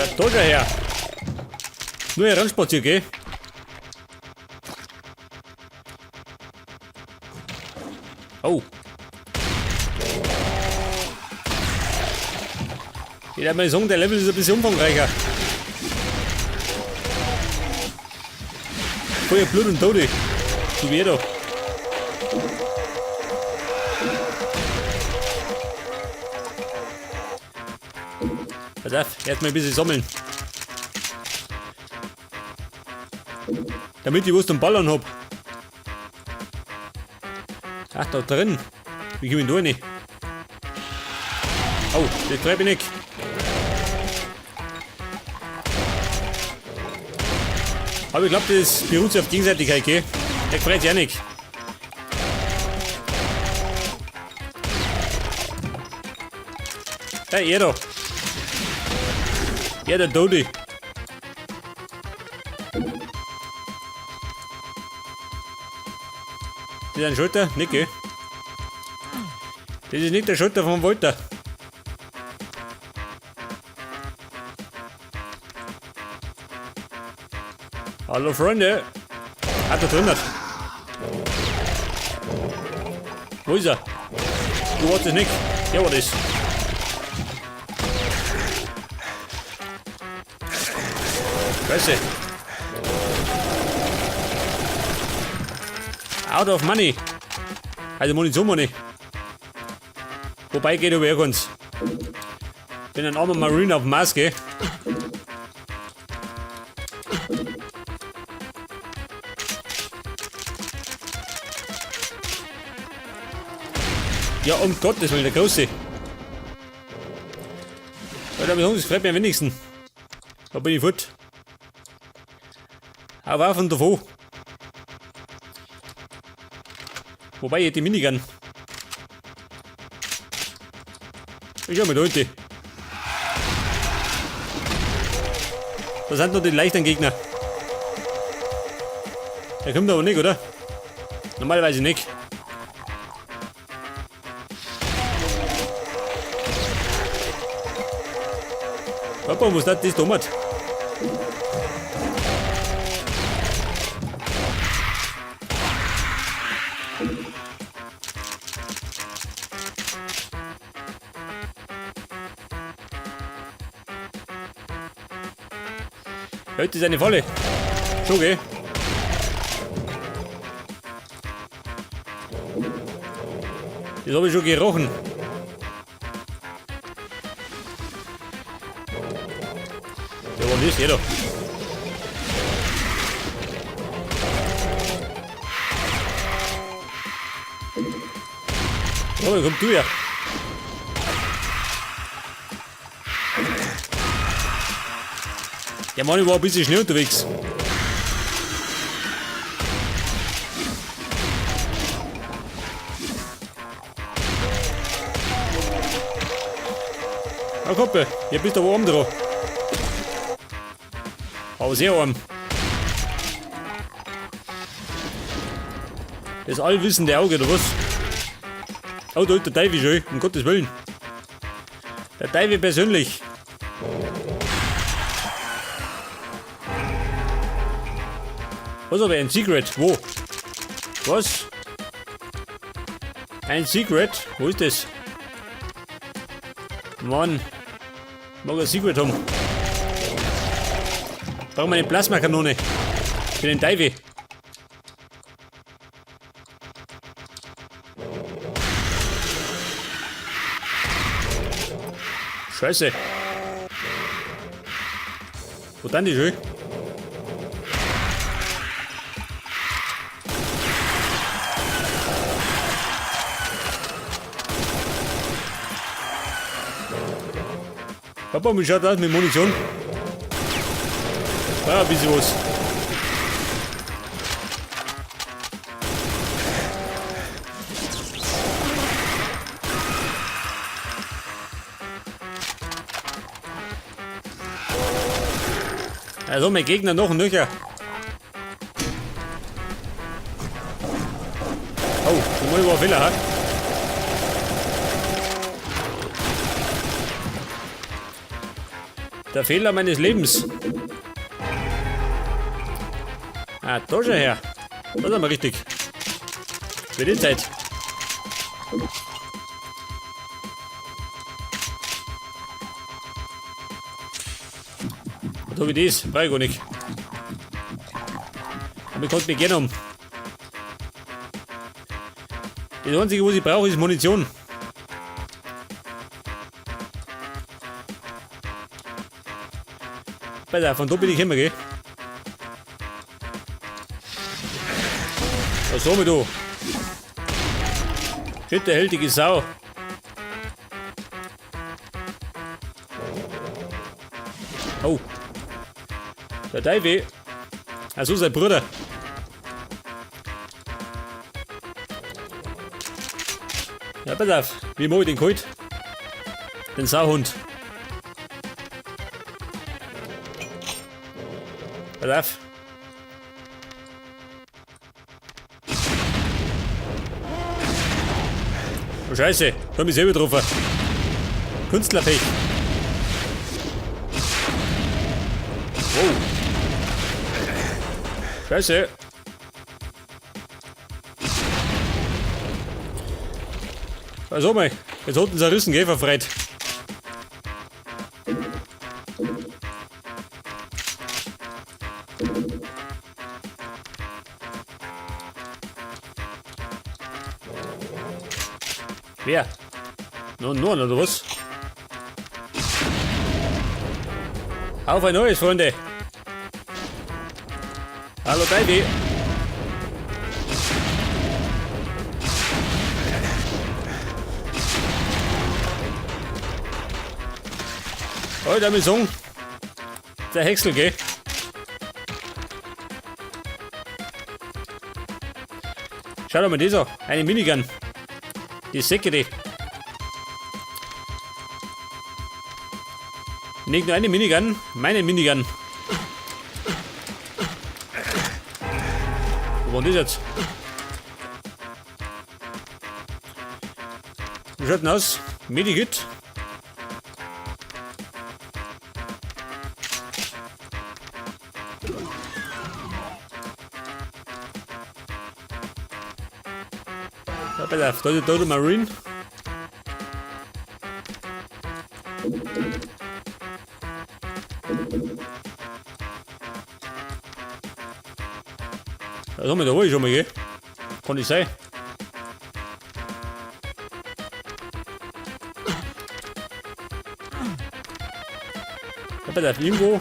Ja, da schau her. Nur heranspaziert, gell? Oh. Ich würde mal sagen, der Level ist ein bisschen umfangreicher. Voller Blut und Tode. So wie jeder. Pass auf, erstmal ein bisschen sammeln. Damit ich was zum Ballern hab. Ach, da drin. Wie komme ich da rein? Oh, das treibe ich nicht. Aber ich glaube, das beruht sich auf Gegenseitigkeit, gell? Der freut sich auch nicht. Hey, er da. Er der Dodi. Das ist ein Schalter? Nicht, gell? Das ist nicht der Schalter vom Walter. Hallo Freunde. Hat er drin. Wo ist er? Du warst es nicht. Der war das. Scheiße. Out of money. Also Munition money. Wobei geht über ganz. Bin ein armer Marine auf dem Mars, gell? Ja, um Gottes Willen, der Große. Ja, das freut mich am wenigsten. Da bin ich fort. Hau auf und davon. Wobei ich die Minigun. Ich hab mit heute. Das sind nur die leichten Gegner. Der kommt aber nicht, oder? Normalerweise nicht. Papa, was ist das da? Heute ist eine volle. Schon, gell? Das habe ich schon gerochen. Ja, was ist jeder? Oh, komm du her. Der Mann war ein bisschen schnell unterwegs. Na Kumpel, hier bist du aber oben dran. Aber sehr arm. Das allwissende Auge, oder was? Oh, da ist der Teufel schon, um Gottes Willen. Der Teufel persönlich. Was aber ein Secret? Wo? Was? Ein Secret? Wo ist das? Mann. Ich mag ein Secret haben. Brauchen wir eine Plasmakanone. Für den Teufel. Scheiße. Wo dann die schön? Papa, wie schaut das mit Munition? Ah, ein bisschen was. Also, mein Gegner noch ein nöcher. Oh, der Mann war Fehler, hat. Der Fehler meines Lebens. Ah, da schon her. Das ist aber richtig. Für die Zeit. Was hab ich das? Brauch ich gar nicht. Aber ich konnte mich gerne um. Das Einzige, was ich brauche, ist Munition. Pass auf, von da bin ich gekommen, gell? Was haben wir da? Hinterhältige Sau. Oh. Der Teufel. Also sein Bruder. Ja, pass auf. Wie mach ich den geholt? Den Sauhund. Pass auf. Oh Scheiße, da hab ich selber getroffen. Künstlerpech. Wow. Scheiße. Also mal, jetzt hat uns zerrissen, gell, verfreit. Wer? Nur, nur, oder was? Auf ein neues, Freunde! Hallo, Baby! Heute haben wir sagen, der Häcksel, gell? Schau dir mal das an, eine Minigun. Die Säcke, Nicht nur eine Minigun, meine Minigun. Wo war denn das jetzt? Wie schaut denn aus? Medikit. Ja, pass auf, da ist der Marine. Das haben wir da wohl schon mal, gell? Kann nicht sein. Ja, pass auf, irgendwo.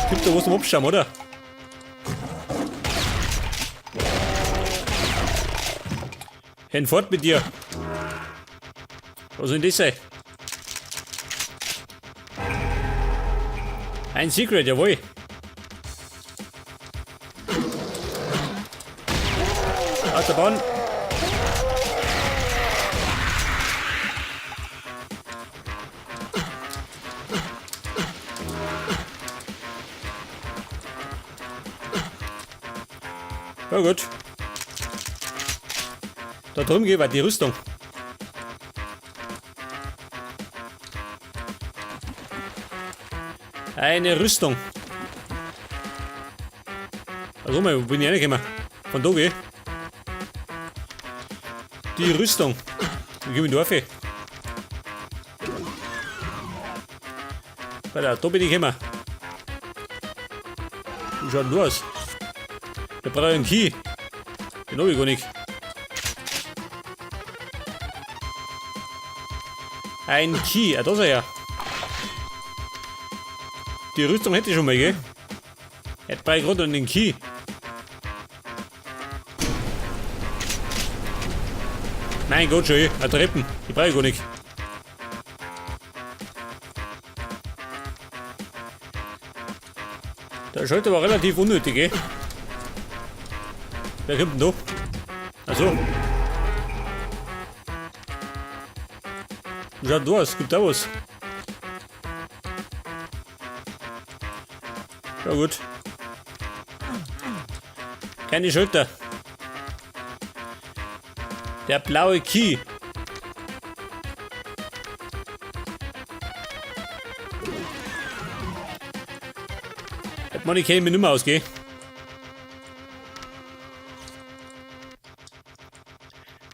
Gibt da was zum Abschauen, oder? Hinfort mit dir. Was soll denn das sein? Ein Secret, jawohl. Aus der Bahn. Ja gut. Da drüben geht die Rüstung. Eine Rüstung. Also mal, wo bin ich reingekommen? Von da geh. Die Rüstung. Wie geh ich da rauf? Warte, da bin ich gekommen. Wie schaut denn da aus? Da brauche ich einen Key. Den hab ich gar nicht. Ein Key, ah, da ist er ja. Die Rüstung hätte ich schon mal, gell? Hätte bei gerade den Key. Mein Gott, schon, ein Treppen. Die brauche ich gar nicht. Der Schalter war relativ unnötig, gell? Wer kommt denn da? Achso. Wie schaut da aus? Gibt da was? Ja gut. Keine Schulter. Der blaue Key. Meine, ich kenne mich nicht mehr aus, gell?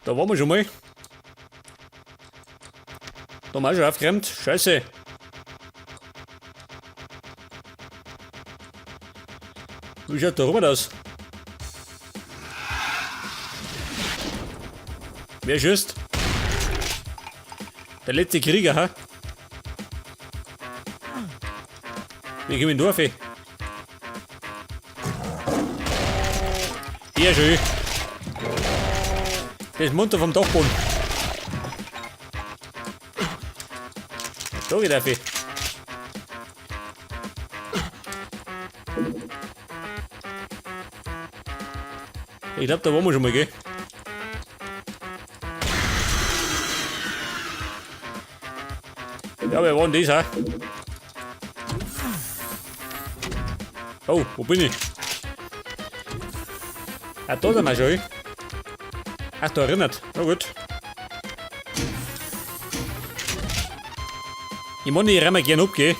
Da waren wir schon mal. Da haben wir auch schon aufgeräumt. Scheiße. Wie schaut da oben aus? Wer schießt? Der letzte Krieger, ha? Wie kommen wir da Sehr schön. Das ist munter vom Dachboden. Da geht auf. Ich glaube, da waren wir schon mal, gell? Ja, wer war denn das, hä? Oh, wo bin ich? Ah, da sind wir schon. Ach, da erinnert. Na gut. Ich meine, ich renne gern ab, gell?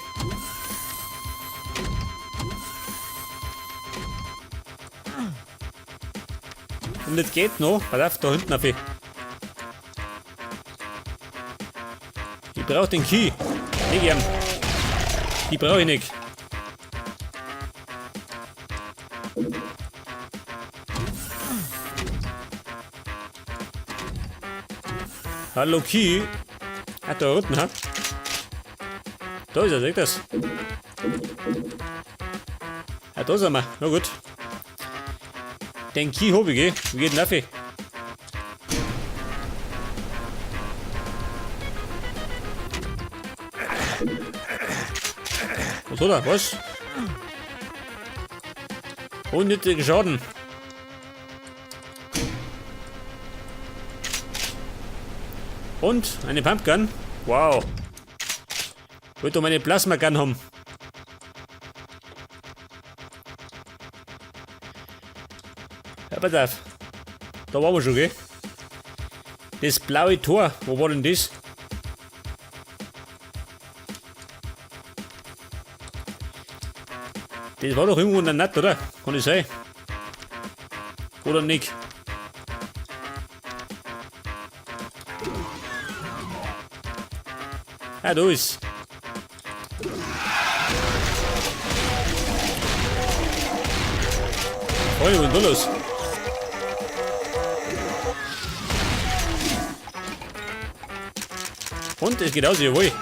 Und das geht noch. Pass auf, da hinten auf. Ich brauche den Key. Nicht gern. Die brauche ich nicht. Hallo Key. Ah, da unten, ha? Da ist er, seht das? Ah, da sind wir. Na gut. Den Key hab ich, gell? Wie geht denn auf? Was hat er? Was? Unnötigen Schaden. Und eine Pumpgun. Wow. Wollte doch meine Plasma-Gun haben. Ja, pass auf. Da waren wir schon, gell? Das blaue Tor. Wo war denn das? Das war doch irgendwo in der Nacht, oder? Kann das sein? Oder nicht? Ah, da ist. Oh, was ist denn da los? Und es geht aus, jawohl.